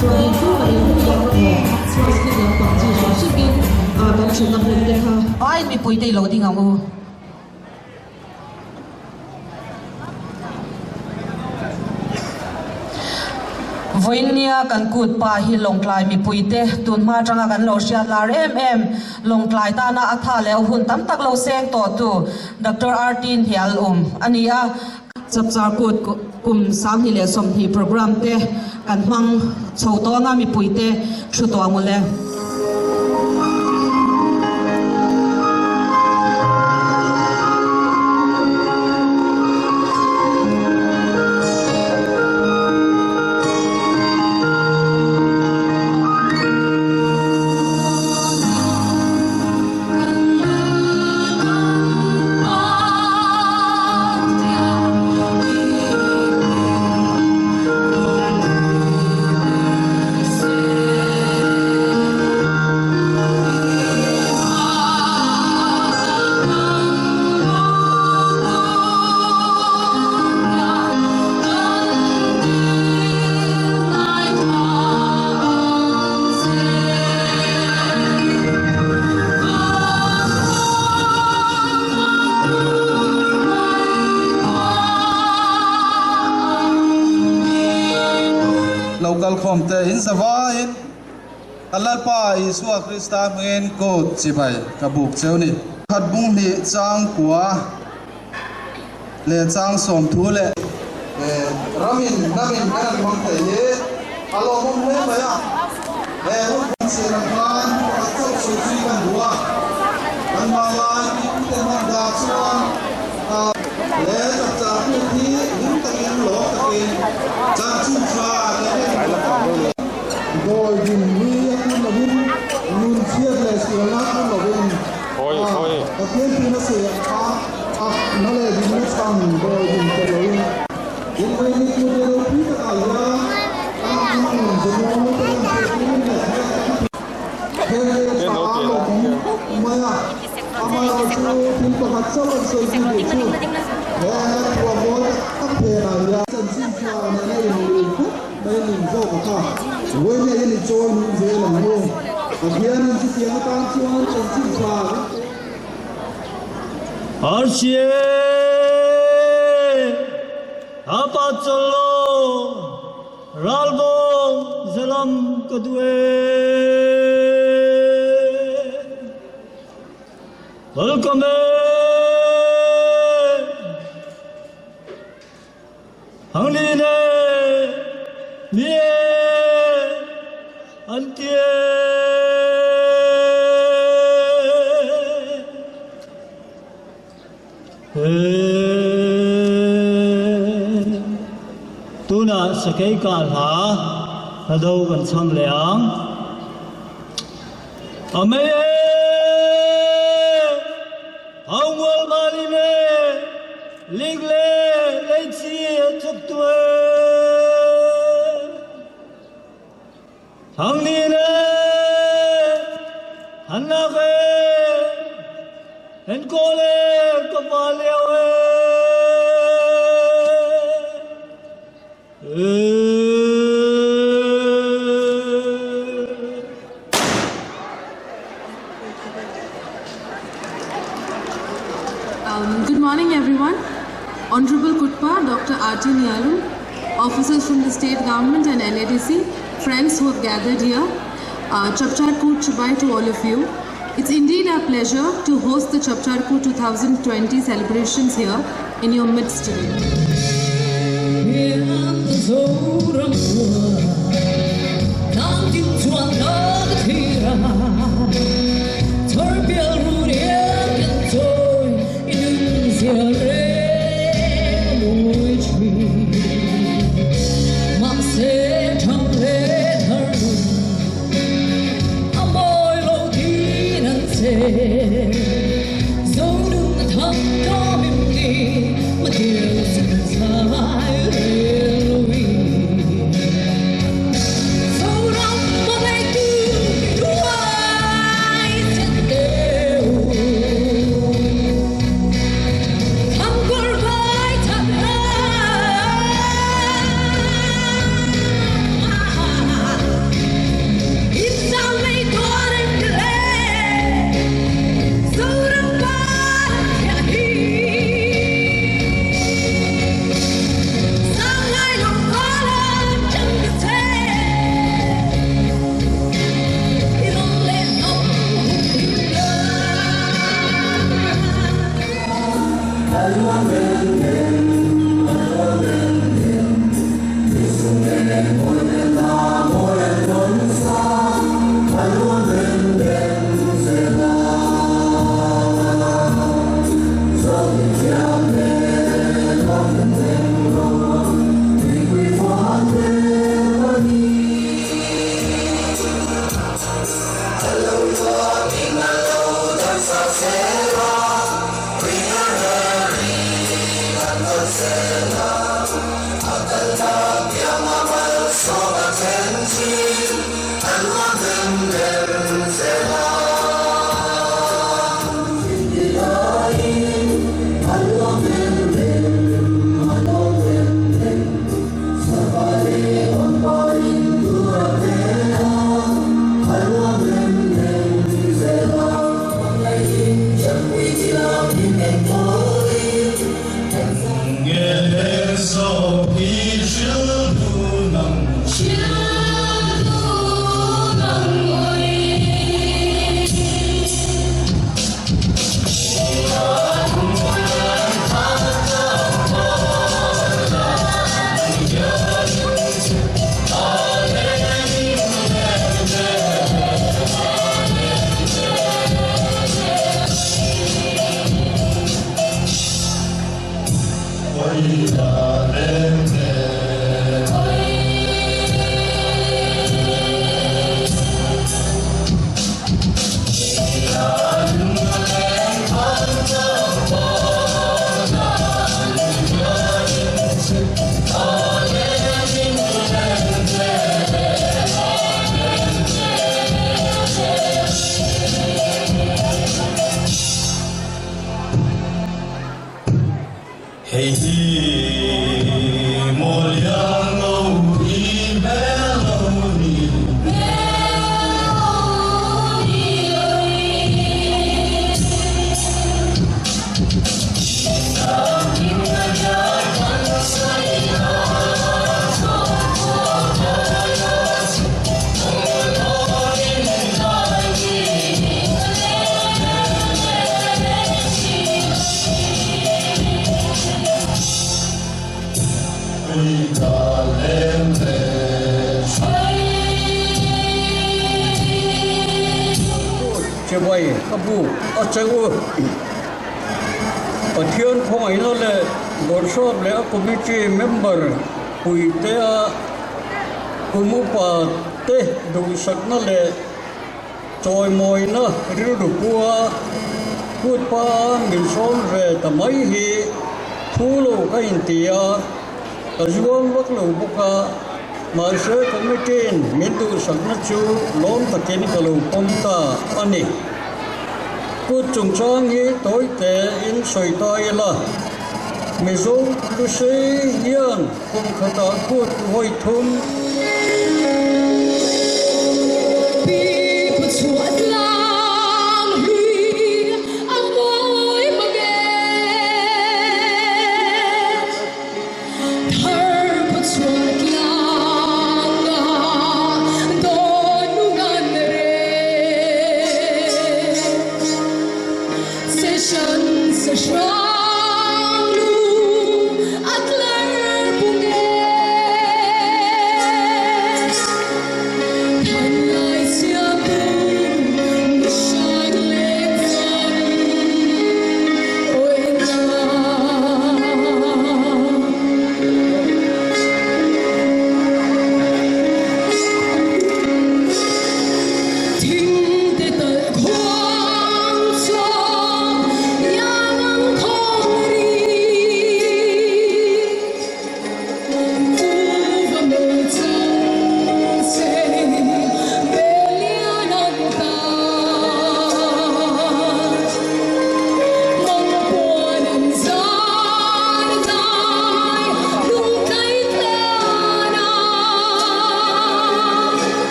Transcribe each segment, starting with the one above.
chuanin tumah in hnung lam emaw swastik lampang chi hrim hrimin kan thutna hmun te kha. Vai mipuite i lo ding ang u. Vawinia kan kut pa hi Lawngtlai mipuite tunhma atanga kan lo hriat lar em em, Lawngtlai tana a tha leh a hun tam tak lo seng tawhtu Doctor RT Hnial um a ni a. Chapchar kut kum 2020 programme te kan hmang chho tawh anga mipuite thu tawh ang ule. Lo kal khawm te in zavaiin kan Lalpa Isua Krista hmingin kut chibai ka buk cheu ni. Khat bung hnih chang kua leh chang sawm thu leh. Ramin namin kan han hmang thei hi a lawmawm hle mai a, he hun chhiar ang khan pakhat chauh sawi zui kan duh a, kan hmanlai mipute hman dah chuan he chapchar kut hi hlim takin lawm takin chanchin tha leh en Dawi din hi a kun lovin nun chhiat leh sualna a kun lovin Pathian tuna sawi ang kha a na leh dinna chhan dawi din pe loin in mei ni tur leh ropui takah hian a nun zemaw te lan theih turin leh he tha a lawmawm khawp mai a, amaherawhchu thil pakhat chauh an sawi zui duh chu he thuam mawi tak tak phenah hian chanchin tha nena inlum khawp mai a ning zawk a kha. Vawiin hian i chawi nung zel ang u. Pathianin chutiang atan chuan chanchin tha kan pe. Archie! Apa chawllo ralvawng zalam ka duh e. Welcome e! Hangli le ni e an ti e. Tunah sakei kah hla hlado kan cham leh ang. A mei e! Hauhmual mali le lik le leici a thuktu e! Thangni le Hannak e! Enkawl e ka pa lio e! Good morning everyone. Honorable Kutpa, Dr. R.T. Nialum, officers from the state government and LADC, friends who have gathered here, Chapchar Kut Chibai to all of you. It's indeed our pleasure to host the Chapchar Kut 2020 celebrations here in your midst today. Hei hi Mawliang lo hi hmel lo ni. Chibai ka buk a che u. Pathian khawngaihna leh Bawrhsawp leh a committee member puitea kum upa te duhsakna leh Chawimawina rilru pua kut pa min sawm ve ta mai hi thu lo ka inti a, ka zuam vak lo bawk a, mahse committee-in min duhsakna chu lawm takin ka lo pawm ta a ni. Kut chungchang hi tawite in sawi ta ila, Mizo Lusei hian Kum khatah kut vawi thum.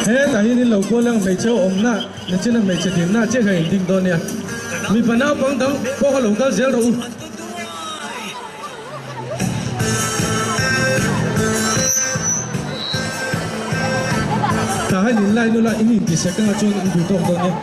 Hetah hian in lo kual ang hmeichhe awmna nichina hmeichhe dinna chiah kha in ding dawn nia. Mipa naupang dang pawh kha lo kal zel rawh u. Tah hian in line ula in intisek anga chuan in duh tawk dawn nia.